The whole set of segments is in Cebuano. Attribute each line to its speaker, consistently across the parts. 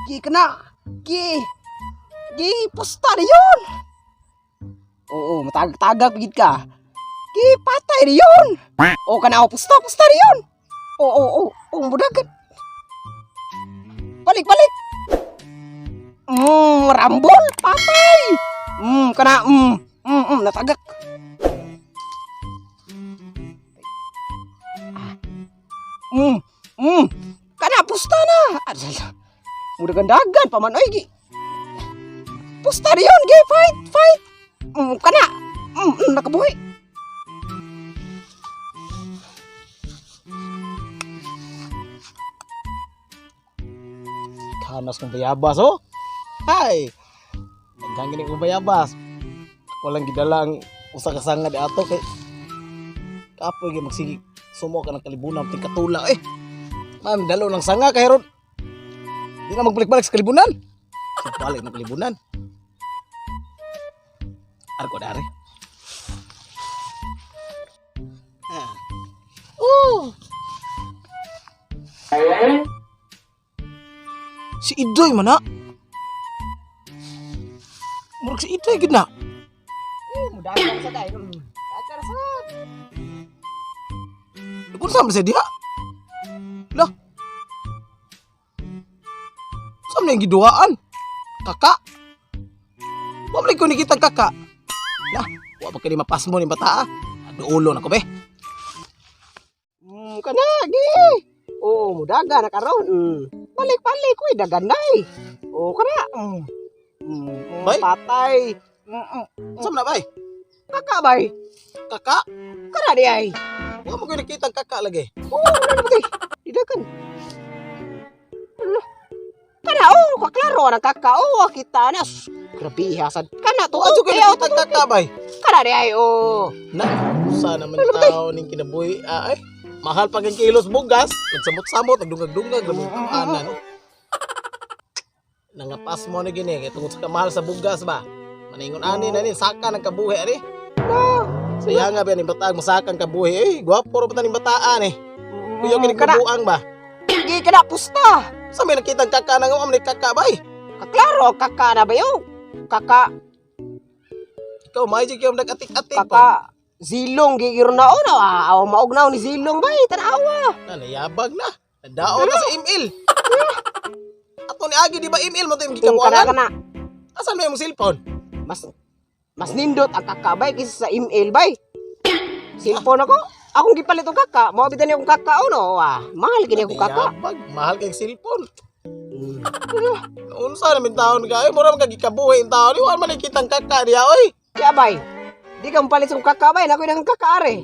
Speaker 1: Gi ka na. Gi. Gi, pusta na yun. Oo, matagag-tagag gid ka. Gi, patay na yun. O kana, oh, pusta, pusta na yun. Oo, mudagan. Balik, balik. Rambol, patay. Kana, natagak. Ah. Kana, pusta na. Aral. Mudagan-dagan pa man, oy, gi. Pusta na yun, gi, fight, fight. Kana. Nakabuhi.
Speaker 2: Kanas kong bayabas oh. Hay. Daghan gini kong bayabas. Walang gidala ang usa ka sanga di ato kay kapoy gyud magsige sumo ka ng kalibunan ting katula eh. Ma'am, dalo ng sanga kay ron. Di na magbalik-balik sa kalibunan. Sa balik ng kalibunan. Arko dari. Ah. Oh. Si Idoy man na. Murag si Idoy gid na.
Speaker 1: Mudagan sa dai. Dagan sa.
Speaker 2: Kung saan ba siya diha? Lah. Saan na yung giduhaan? Kaka? Wa man ko nikita kaka. Lah, wa pa kini mapasmo ni bata ah. Duulo na ko be.
Speaker 1: Kana gi. Oo, mudagan na karon. Balik-balik uy, dagan na eh. Oo, kana.
Speaker 2: Bay?
Speaker 1: Patay.
Speaker 2: Saan na bay?
Speaker 1: Kaka bay.
Speaker 2: Kaka?
Speaker 1: Kana di ay.
Speaker 2: Wa man ko nakita kaka lagi.
Speaker 1: Oo, wala na ba Didagan. Ala. Kana oh, kaklaro na kaka. Oh, kita na. Sus, grabe hasad. Kana to.
Speaker 2: Wa jud ko
Speaker 1: kaya
Speaker 2: nakita kaka bay.
Speaker 1: Kana di ay oh.
Speaker 2: Na, usa naman tao ning kinabuhi ah, ay. Mahal pag ang kilos bugas, nagsamot-samot, nagdungag-dungag, grabe anan. Nangapas mo na gini, kay tungod sa kamahal sa bugas ba. Maningon ani na ni saka ng kabuhi ani. Saya nga ba ni bataang masakang kabuhi eh, gwapo ra pa ning bataan eh. Kuya kini
Speaker 1: Kana
Speaker 2: kabuang ba.
Speaker 1: gi kana pusta.
Speaker 2: Sa may nakita ang kaka nang am ni kaka bay.
Speaker 1: Kaklaro kaka na ba yo? Kaka
Speaker 2: Ikaw may jud kay nagatik-atik pa.
Speaker 1: kaka Zilong gigiro na ona ah, aw maugnaw ni Zilong bay tan-awa.
Speaker 2: Na nayabag na. Nadaon na sa email. Ato ni Agi di ba email mo to yung
Speaker 1: Kung kana
Speaker 2: gikabuangan?
Speaker 1: kana
Speaker 2: Asan mo yung cellphone?
Speaker 1: mas mas nindot ang kaka bay kaysa sa email bay. Cellphone ako. Akong gipalit og kaka, mao bitan ni akong kaka ono. Ah, mahal gini akong kaka.
Speaker 2: Nayabag, mahal kay cellphone. Unsa namin taon ka? Ay, mura man kag gikabuhi ang taon. Iwan man kitang kaka diya oy.
Speaker 1: Kaya bay, di ka mapalit sa akong kaka bay, nakoy nang kaka are.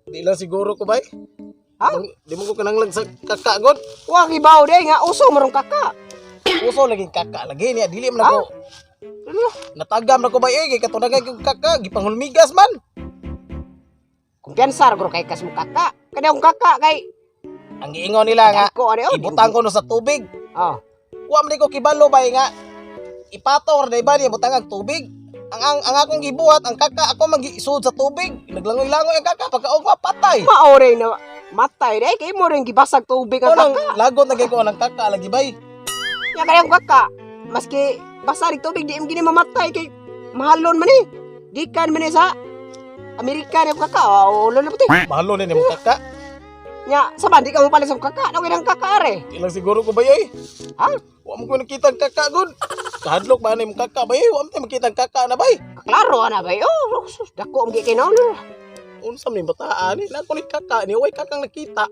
Speaker 2: Di lang siguro ko bay.
Speaker 1: Ha?
Speaker 2: Di mo ko kananglag sa kaka god.
Speaker 1: Wa gibaw day nga uso marong kaka.
Speaker 2: Uso lagi kaka lagi niya dili man ako.
Speaker 1: Ano?
Speaker 2: Natagam na ko bay eh kay katunagay kog kaka gipanghulmigas man.
Speaker 1: Kumpiyansa ra guro kay kas mo kaka. Kani akong kaka kay
Speaker 2: Ang giingon nila nga
Speaker 1: ko ani oh.
Speaker 2: ibutang ko no sa tubig.
Speaker 1: Oh.
Speaker 2: Wa man ko kibalo bay nga ipataw ra ba niya butang ang tubig. Ang akong gibuhat ang kaka ako man giisud sa tubig. Naglangoy-langoy ang kaka pagkaugma patay.
Speaker 1: Maoray na matay day kay mo rin gibasag tubig ang
Speaker 2: Unang
Speaker 1: kaka.
Speaker 2: lagot na kay ko ang kaka lagi bay.
Speaker 1: Nya kaya akong kaka. Maski basa rin tubig di gini mamatay kay mahalon man eh. Gikan man eh sa Amerika ni akong kaka. Oh, ulo na puti.
Speaker 2: Mahalo ni nimo kaka.
Speaker 1: Nya, sa di ka mo palit sa akong kaka. Nakoy nang kaka are.
Speaker 2: Di lang siguro ko bay oy.
Speaker 1: Ha?
Speaker 2: Wa mo ko nakita ang kaka gud. Kahadlok ba na imong kaka bay? Wa mo tayo makita ang kaka na bay.
Speaker 1: Klaro ana bay. Oh, sus, dako ang kay no.
Speaker 2: Unsa man yung bataan eh? Nako ni kaka ni way kakang nakita.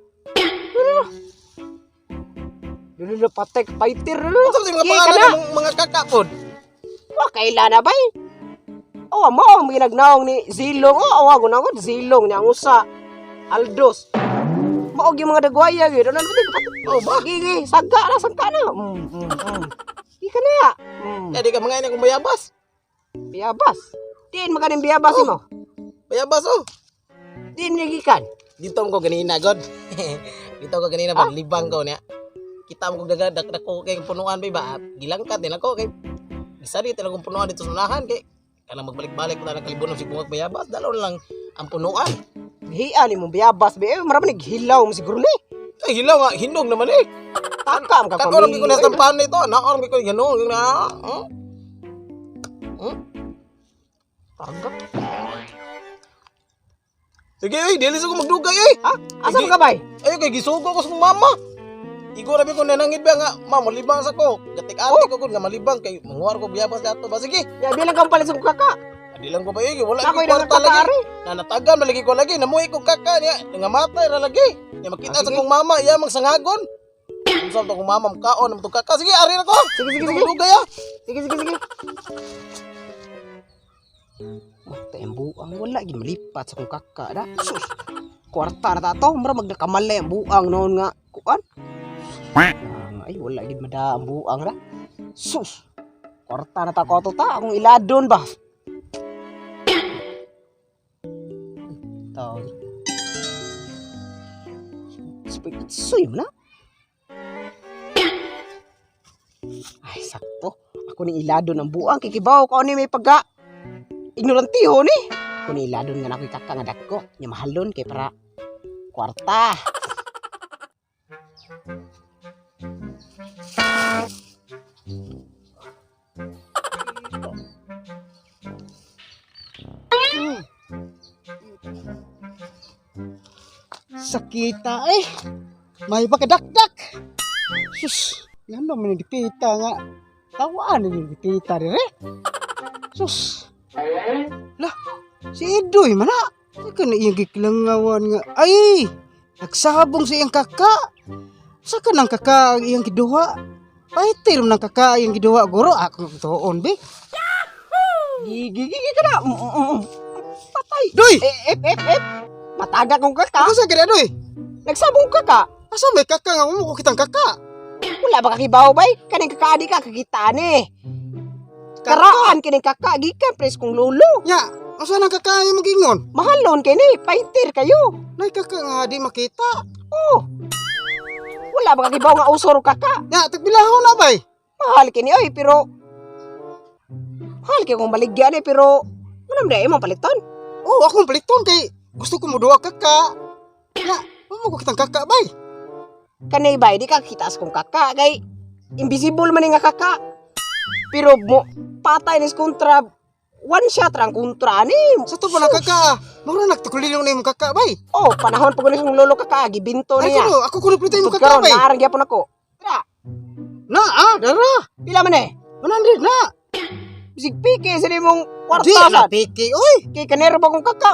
Speaker 1: Lulu patay fighter lulu.
Speaker 2: Unsa man yung mga
Speaker 1: Gi,
Speaker 2: pangalan
Speaker 1: kana.
Speaker 2: ng mga kaka pod?
Speaker 1: Wa kaila na bay. Oh, mo ang ginagnaong ni Zilong. Oh, awa ko na ko Zilong niya ang usa. Aldos. Mao gyud mga dagwaya gyud. Ano ba?
Speaker 2: Oh ba?
Speaker 1: Gi, gi, sagka na, sangka na. Di ka na.
Speaker 2: Kaya di ka mga ini kung bayabas.
Speaker 1: Biyabas. Diin maganing biyabas mo.
Speaker 2: Bayabas oh.
Speaker 1: Diin niya gikan.
Speaker 2: Dito mo ko ganina god. Dito ko ganina ba libang ko niya. Kita mo kog daga dak ko kay punuan bay ba. Gilangkat din ako kay isa dito lang kong punuan dito sa unahan kay kanang magbalik-balik ko na kalibunan si bungag bayabas dalaw na lang ang punuan.
Speaker 1: Hian ni mo biyabas be. Eh, marami naghilaw mo siguro ni.
Speaker 2: Ay hilaw nga hinog naman eh.
Speaker 1: Takam ka
Speaker 2: Kato lang ko na sa pan nito. Naon ko ganoon na.
Speaker 1: Tagak.
Speaker 2: Sige oy, dili sa ko magdugay oy.
Speaker 1: Ha? Asa man ka bay?
Speaker 2: Ay kay gisugo ko sa mama. Igo rabi ko nanangid ba nga, ma malibang sa ko. Gatik-atik ko nga malibang kay manguar ko biyabas dato ba sige.
Speaker 1: Ya bilang kang palit sa kong kaka.
Speaker 2: Adi lang ko ba eh, wala
Speaker 1: Ako
Speaker 2: ko
Speaker 1: yung
Speaker 2: kwarta
Speaker 1: kaka
Speaker 2: lagi.
Speaker 1: ari.
Speaker 2: Nanatagan na lagi ko lagi, namuhi ko kaka niya, nangamatay ra lagi. Nya makita
Speaker 1: Ah,
Speaker 2: sa
Speaker 1: sige.
Speaker 2: kong mama, iya mang sangagon. Unsa to kong mama makaon mo kaka. Sige, ari na ko.
Speaker 1: Sige, sige, sige.
Speaker 2: Dugay ah.
Speaker 1: Sige, sige, sige. Matay ang buang wala gid malipat sa kong kaka da. Sus. Kwarta na ta to, mura magdakamalay ang buang noon nga kuan. Ay wala gid mada ang buang ra. Sus. Kwarta na ta ko to ta akong iladon ba. Tawag. Soy mo na. Ay, sakto. Ako ni iladon ang buang kikibaw ko ni may pagka ignorantiho ni. Ako ni iladon nga nakoy kaka nga dako. Nya mahalon kay para kwarta.
Speaker 3: Sakita eh. May bakadakdak. Sus, ngano man ni tita nga. Tawaan ni tita dire. Sus. Lah, si Idoy man na. Ka na iyang gikilangawan nga. Ay, nagsabong sa iyang kaka. Sa ka nang kaka ang iyang giduha? Paitir man ang kaka ang iyang giduha, guro. Ako tuon, be.
Speaker 1: Gigi gigi ka na. Patay.
Speaker 3: Doy!
Speaker 1: Eh, ep, ep, ep. Mataga kong kaka.
Speaker 3: Ako sa kaya, Doy?
Speaker 1: Nagsabong kaka.
Speaker 3: Asa may kaka nga? Umuko kitang kaka.
Speaker 1: Wala ba kakibaw bay? Kaning kakaadi ka kakitaan eh. Karaan kining kaka gikan pres kong lolo.
Speaker 3: Nya, asa nang kaka ang iyang gingon?
Speaker 1: Mahalon kini, painter kayo.
Speaker 3: Nay kaka nga di makita.
Speaker 1: Oh. Wala ba kakibaw nga usor kaka?
Speaker 3: Nya, tagbilahon na bay.
Speaker 1: Mahal kini oy pero mahal kay kung baligyan eh pero ano man imong paliton?
Speaker 3: Oh, akong paliton kay gusto ko moduwa kaka. Nya, mo ko kitang kaka bay.
Speaker 1: Kanay bay di ka kita sa kong kaka kay invisible man ni nga kaka. Pero mo patay ni sa kontra one shot rang kontra ni.
Speaker 3: Sa to pa na kaka, mura nagtukulilong na imong kaka bay.
Speaker 1: Oh, panahon pa kuno sa lolo kaka gibinto
Speaker 3: Ay
Speaker 1: niya.
Speaker 3: kuno, ako kuno palitan imong
Speaker 1: Tugod
Speaker 3: kaka
Speaker 1: karon
Speaker 3: bay.
Speaker 1: naarang gyapon ako. Tara,
Speaker 3: Na ah, dara.
Speaker 1: pila man eh?
Speaker 3: 100 na.
Speaker 1: Bisig pike sa imong
Speaker 3: Di
Speaker 1: kwarta
Speaker 3: na
Speaker 1: sad.
Speaker 3: piki oy.
Speaker 1: Kay kanero ba kong kaka?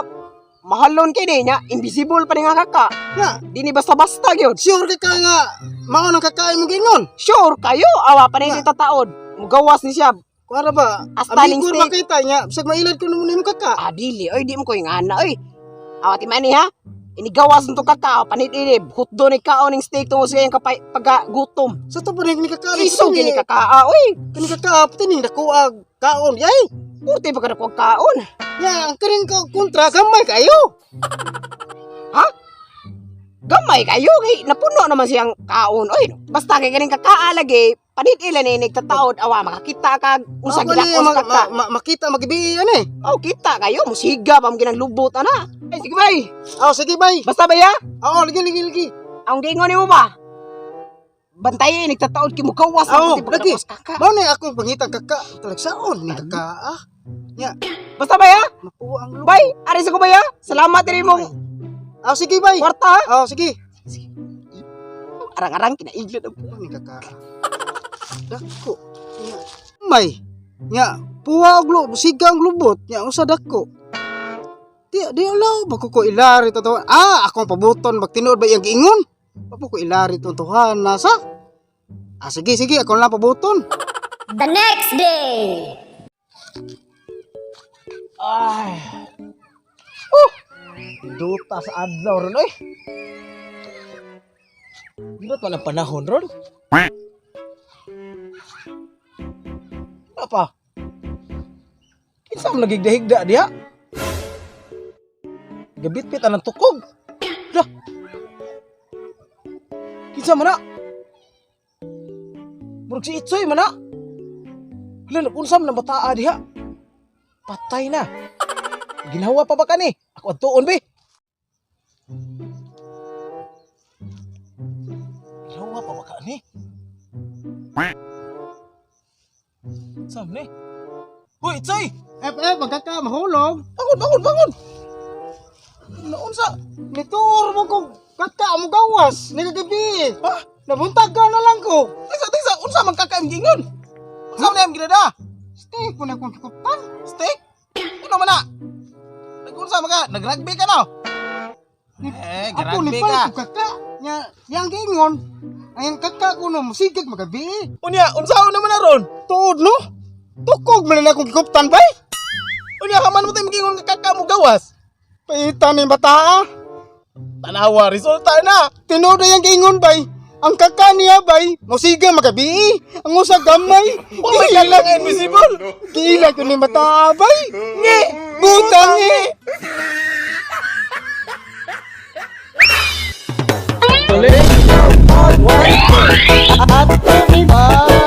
Speaker 1: Mahalon kay ni nya, invisible pa ni nga kaka.
Speaker 3: Nya,
Speaker 1: Di ni basta-basta gyud.
Speaker 3: sure ka ka nga mao nang kaka imong gingon.
Speaker 1: Sure kayo, awa pa ni si tataod. Mugawas ni siya.
Speaker 3: Kuara ba?
Speaker 1: Hasta ning
Speaker 3: Amigo
Speaker 1: state.
Speaker 3: makita nya, bisag mailad ko nimo imong kaka.
Speaker 1: Ah, dili. Oy, di mo ko yung ana, oy. Awa ti mani ha. Inigawas nito kaka, panit-inib. Hutdo ni kaon ning steak tungod sa iyang kapay pagkagutom.
Speaker 3: Sa to pa ni kaka.
Speaker 1: Iso gini kaka, ah, oy.
Speaker 3: Kani kaka pati ning dako ag kaon yay.
Speaker 1: Purti pa ka na kaon.
Speaker 3: Nya, ang kaning kontra gamay kayo.
Speaker 1: Gamay kayo kay napuno naman siyang kaon. Oy, basta kay kaning kakaa lagi, panit ila ni nagtataod awa makakita kag unsa
Speaker 3: Ako ni
Speaker 1: gilakos kaka.
Speaker 3: makita magibi yan eh.
Speaker 1: Oh, kita kayo musiga pa mo ginang lubot ana. Ay, sige bay.
Speaker 3: Oh, sige bay.
Speaker 1: Basta ba ya?
Speaker 3: Oo, lagi lagi lagi.
Speaker 1: Ang gingon nimo ba? Bantayin nagtataod kay mugawas na
Speaker 3: Oo,
Speaker 1: pati
Speaker 3: lagi.
Speaker 1: pagkatapos kaka.
Speaker 3: Mao na ako pangitang kaka talagsaon ni kaka ah.
Speaker 1: Basta ba ya?
Speaker 3: Mapuo ang lupa.
Speaker 1: Bay, ari sa ko ba ya? Salamat rin mong
Speaker 3: Oh, sige bay.
Speaker 1: kwarta. ha?
Speaker 3: Oh, sige.
Speaker 1: Arang-arang kinaiglot ang
Speaker 3: Ni kaka. Dako. Nya. May. Nya, puwa og siga ang lubot. Nya usa dako. Di di alaw ba ko ko ilari to to. Ah, akong pabuton bag tinuod ba iyang giingon? Papo ko ilari to tuhan nasa. Ah, sige sige, ako lang pabuton.
Speaker 4: The next day.
Speaker 2: Ay. Duta sa adlaw ron oy. Dito man ang panahon ron. Apa? Kinsa man nagigdahigda diha? Gabitbit anang tukog. Dah. Kinsa man na? Murag si Itsoy man na. Hala, nag-unsa man ang bataa diha? Patay na. Ginawa pa ba kani? Ako adtuon be. Ginawa pa ba kani? Saan ni? Hoy, Itsoy!
Speaker 3: Eh, magkaka, mahulog.
Speaker 2: Bangon, bangon, bangon! Naunsa?
Speaker 3: Nituor mo kong kaka mo gawas. Nagagabi.
Speaker 2: Ha?
Speaker 3: Nabuntag ka na lang ko.
Speaker 2: Tisa, tisa, unsa man kakaim gingon? Unsa man ang ginada?
Speaker 3: Stay ko na kong kupan.
Speaker 2: Steak? Ano man na? Nagunsa man ka? Nagrugby ka no? Eh,
Speaker 3: Ako ni
Speaker 2: grugby
Speaker 3: palit
Speaker 2: ka.
Speaker 3: ko kaka. Nya, yang giingon. Ang kaka ko no, musigag magabi.
Speaker 2: Unya, unsaon naman na ron?
Speaker 3: Tuod no? Tukog man na akong gikuptan bay.
Speaker 2: Unya, haman mo tayo magingon nga kaka mo gawas.
Speaker 3: Paita ni bata ah.
Speaker 2: Tanawa, resulta na.
Speaker 3: Tinuod na yang giingon bay. Ang kaka niya bay, musiga magabi. Ang usa gamay.
Speaker 2: Oh my God, lang invisible.
Speaker 3: Giila ko ni bata bay. Ngi, butang eh.
Speaker 2: At 25.